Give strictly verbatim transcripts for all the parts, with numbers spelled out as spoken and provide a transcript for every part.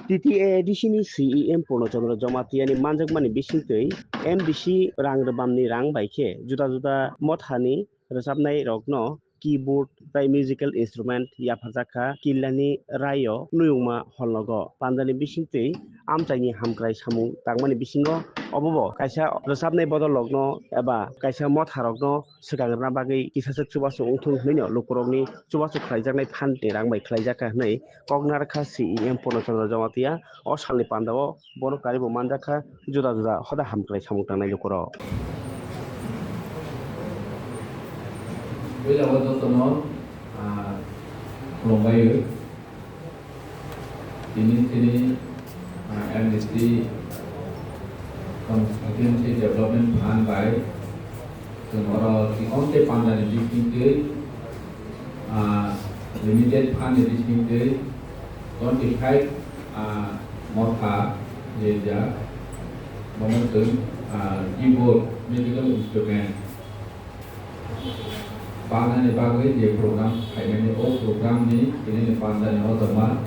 T T A A D C ni C E M Purno Chandra Jamatia ni manjakmani bisingtwi M D C rang rwbamni rang bai khe juda juda mothani rwchapnai rokno keyboard tei musical instrument yapharjak kha Killani Raio Nuyungma Holnogo. Pandani bisingtwi amchaini hamkrai samung tangmani bisingo obobo kaisa rwchapnai bodol rokno eba kaisa motha rokno swkang rwna bagwi kisaswk chubachu wngthung hwnwi no lukurokni chubachu khlaijaknai phan ni rang bai khlaijak kha hwnwi kok narwkha C E M Purno Chandra Jamatia. O salni pandao borok karibo manjak kha juda juda hoda hamkrai samung tangnai lukurok. Puila o jotono, ah, khulumbaio. Tini chini, ah, M D C Constituency Development Fund bai chwng oro chikonte pandani bisingtwi, ah, limited fund ni bisingtwi twenty five, ah, motha rijak, bono chwng, ah, keyboard, musical instrument, Panani bagwi je program khaimani, o program ni tini ni pandani o joma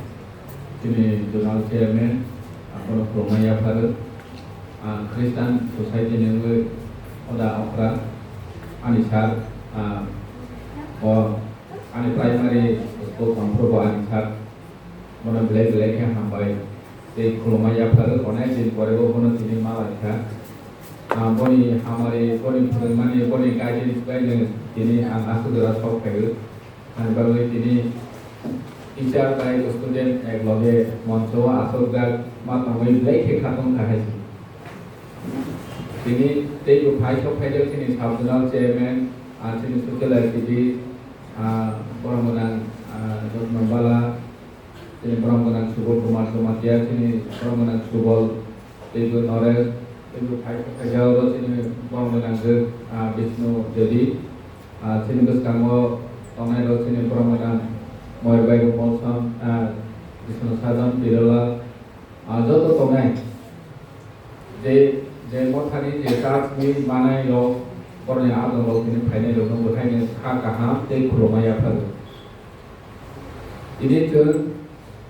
chini zonal chairman abono khulumma yapharo. Ang Christian society ni wngwi hoda okra ani sir, ah, o ani primary school tongphuru bo ani sir. Bono belai belai khe hambai tei khulumma yapharo, onek din pore bo bono tini ma lai kha. Ah, boni hamari, boni phwrwngmani, boni guidance bai no tini ang aswk jora sok phaio. Ani bagwi tini teacher bai student ek loge moncho o achukjak ma tongwi belai khe khatung kha hai se. Tini teibo phai sok phaijak chini sub zonal chairman, ah, chini social activist, ah, borok gwnang, ah, Jotno Bala, Chini borok gwnang Subol Kumar Jamatia, chini borok gwnang Subol, teibo Noresh, teibo phai khaijak oro chini borok gwnang je, ah, Bishnu Devi, ah, chini bwskango tongnai rok chini borok gwnang Moyar Bai Molsom, ah, Bishnu Sajan, Birolal, ah, joto tongnai. Je, je mothani je church ni manai rok, borokni adong rok tini phainai rok no bwthaino kha kaham tei khulumma yapharo. Tini chwng,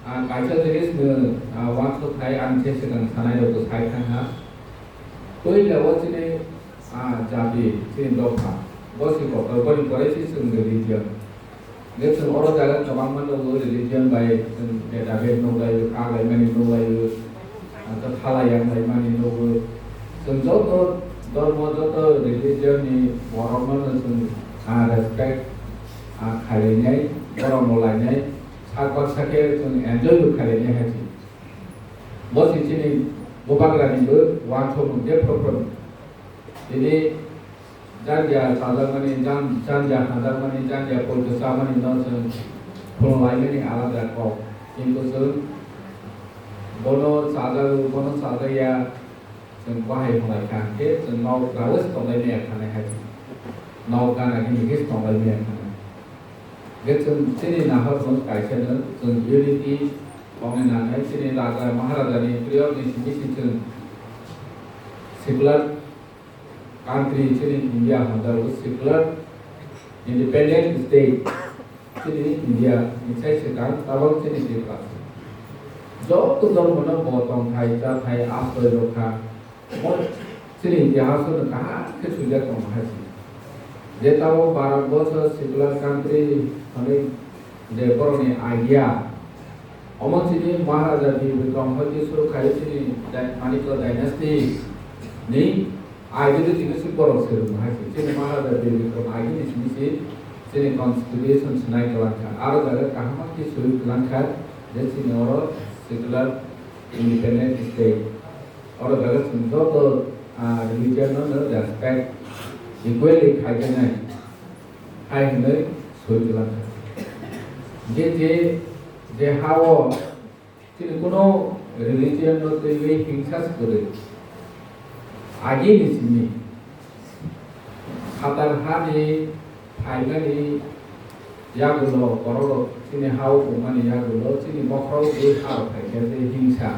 ah, kaisa jinis no, ah, uansuk khai ang se swkang sanai rok bwsai thang ha. Puila o chini, ah, jati, chini dopha, bo se kotor, boni pore se chwng religion. Hingke chwng oro jaga kwbangma nugo, religion bai chwng beda bed nuglaio, kaglaimani nuglaio, ah, kwthalai yanglaimani nugo. Chwng joto dhormo, joto religion ni borokno no chwng, ah, respect, ah, khlainai, borok no lainai, sak baksa khe chwng enjoy bo khlainai hai se. Bo se chini bubagrani bo uansukmung je proper. Tini Janja chajakmani, jan-, janja hajakmani, janja poito chamani no chwng phunuk laimani alada kok. Kintu chwng bono chajago, bono chajakya, chwng bahai phalai kha, hwnkhe chwng nok rawi se tonglai maya khanai hai. Nok gana gini khe se tonglai maya khanai. Hwnkhe chwng chini nahor no kaisa no chwng unity tongnai nangnai, chini raja maharaja ni prior ni simi si chwng secular country chini India hwnjago secular independent state chini India ni sai swkang tabok chini Tripura. Joto dhormo no bo tongthai chathai asroi rwkha. Bo chini itihas no kaham khe swijak tongo hai se. Je tabok Bharat borso secular country hwnwi je borokni idea, omo chini Maharaja Bir Bikram hoite suru khai chini dai-, Manikya dynasty ni aigini simi si borok se rwma hai se. Chini Maharaja Bir Bikram aigini simi si chini constitution sinai kwlang kha. Aro jaga kaham khe swi kwlang kha je chini oro secular independent state. Oro jaga chwng joto, ah, religion no no respect equally khai khe nai hai hwnwi swi kwlang kha. Je, je, je ha o chini kuno religion no twiwi hingsa se kwrwi. Agini simi phatar hani phaimani yagulo, borok rok chini ha o tongmani yagulo, chini bokhorok bui ha rok phaikhe tei hingsa.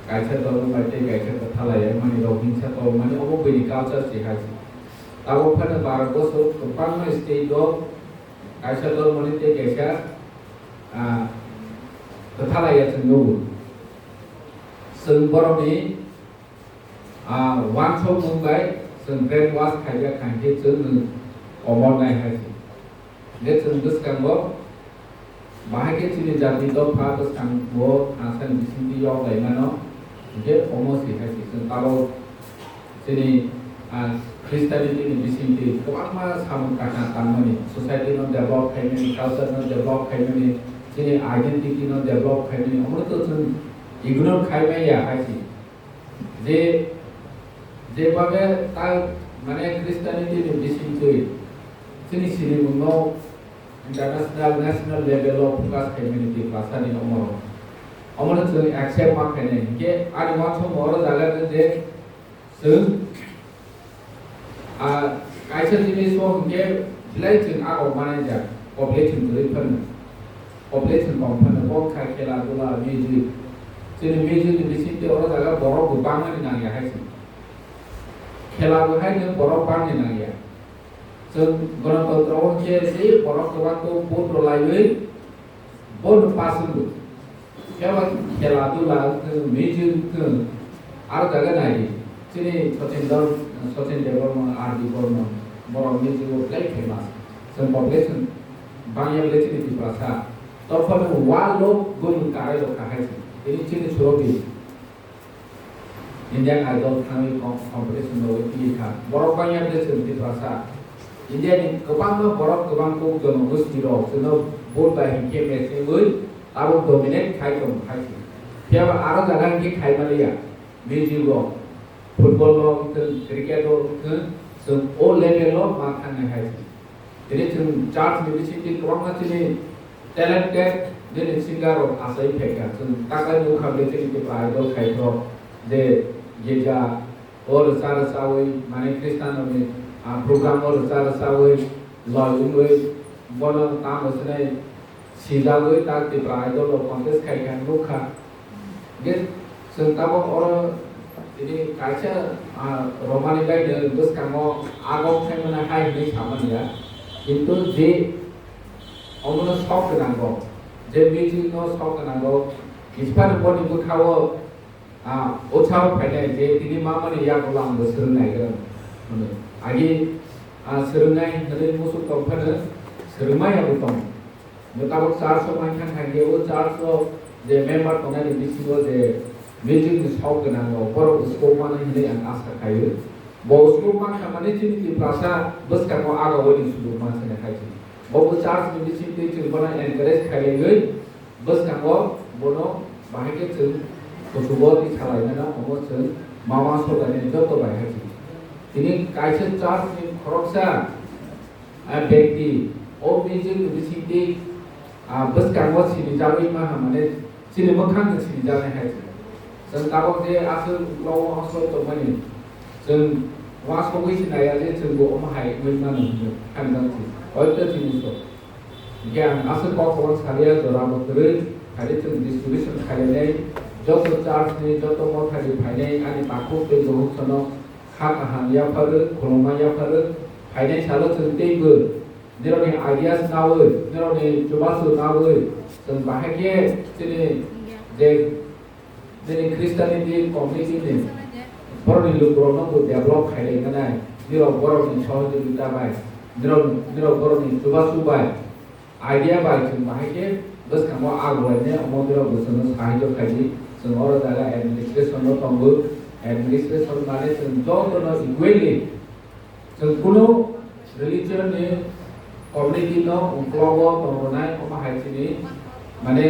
Kaisa dol bai tei kaisa kwthalai mani rok hingsa tongmani obo buini culture se hai se. Tabok phano Bharat borso kwbangma state o kaisa dol mani tei kaisa, ah, kwthalai ya chwng nugo. Chwng borokni, ah, wansokmung bai chwng brainwash khaijak kha, hinkhe chwng komor nai hai se. Hinkhe chwng bwskango bahai khe chini jati dopha bwskango thansani bisingtwi yok lai mano, hinkhe omo se hai se chwng tabok chini, ah, Christianity ni bisingtwi kwbangma samung kaham tangmani, society no develop khaimani, culture no develop khaimani, chini identity no develop khaimani, omo to chwng ignore khai maya hai se. Je, je babe ta mane Christianity ni bisingtwi chini sinimung no international, national level o focus khaimani Tiprasa ni omo rok. Omo no chwng accept ma khainai. Hinkhe ani wansokmung oro jaga je chwng, ah, kaisa jinis o hinkhe belai chwng agok manai jak, population kwrwi phano, population kom phano, bo kha khela dula, music. Chini music ni bisingtwi oro jaga borok bo bangmani nangya hai se. Khela bo hai no borok bangni nangya. Chwng Ganatantro o hinkhe je borok kwbang khe vote rwlaiwi bono pass wngwi. Phiya ba khela dula wngthung, music wngthung, aro jaga nai di. Chini Sachin Dol, Sachin Debbarma, R D Barman, borok music o belai famous. Chwng population bangya belai chini Tiprasa. Tobphano world o gumung karai rok kahai se. Tini chini Surobi. Indian Idol thangwi com-, competition rogwi twi kha. Borok bangya de chwng Tiprasa. India ni kwbangma borok kwbang kuk jonogosti rok chwngno vote bai hinkhe match wngwi abo dominate khai tong khai se. Phiya ba aro jaga hinkhe khai maliya. Music rok, football rok wngthung, cricket rok wngthung, chwng o level o ma thangnai hai se. Tini chwng church ni bisingtwi kwbangma chini talented nini singer rok achai phaikha. Chwng takhai nukha bini chini Tipra Idol khai thok je girja o rwcha rwchawi mane Christian rokni, ah, program o rwcha rwchawi loi wngwi bono tamo swnai sijagwi tak Tipra Idol rok contest khaikha nukha. Hingke chwng tabok oro tini kaisa, ah, romani bai no bwskango agok khaimani hai hinwi samani ya. Kintu je omono sok gwnango, je music no sok gwnango, kisphano boni bwkhao, ah, utsaho phainai je tini mamani yagulo ang bo swrwng naigrang hwnwi. Agi, ah, swrwngnai hwnwi muchuk tong phano swrwngmaya bo tongo. Bo tabok church o mankha kha, o church o je member tongnai ni bisingo je music ni sok gwnang rok, borok scope manwi hinwi ang asa khaio. Bo scope mankha mani chini Tiprasa bwskango aga bai ni sudu ma sene khai chini. Bo bo church ni bising twi chwng bono encourage khailaiwi bwskango bono bahai khe chwng kuchugo twi salainano omo chwng mama sojani joto bai hai chini. Tini kaisa church ni khoroksa ah, bekti, o music ni bisingtwi, ah, bwskango sinijagwi maha, mane, chini mwkhang no sinijaknai hai se. Chwng tabok je aswk uklogo aswk tongmani, chwng uansugwi se naiya je chwng bo omo hai wngwi mano hwnwi, hamjak se. Hoito chini so. Hingke ang aswk kok kwbang salia, jora bo kwrwi, khaidi chwng distribution khainai, joto church ni, joto motha ni phainai, ani takhuk tei bukhuk sono, kha kaham yapharwi, khulumma yapharwi, phainai salo chwng teibo nirokni ideas nawi, nirokni chubachu nawi, chwng bahai khe chini je, chini Christianity community ni borokni lukurokno bo develop khailai mannai, nirok borokni sohojogita bai, nirok, nirok borokni chubachu bai. Idea bai chwng bahai khe bwskango agulainai omo borok bo chwngno sahajyo khaidi. Chwng oro jaga administration no tongo. Administration mane chwng jotono equally, chwng kunu religion ni community no uklogo tongnai omo hai chini mane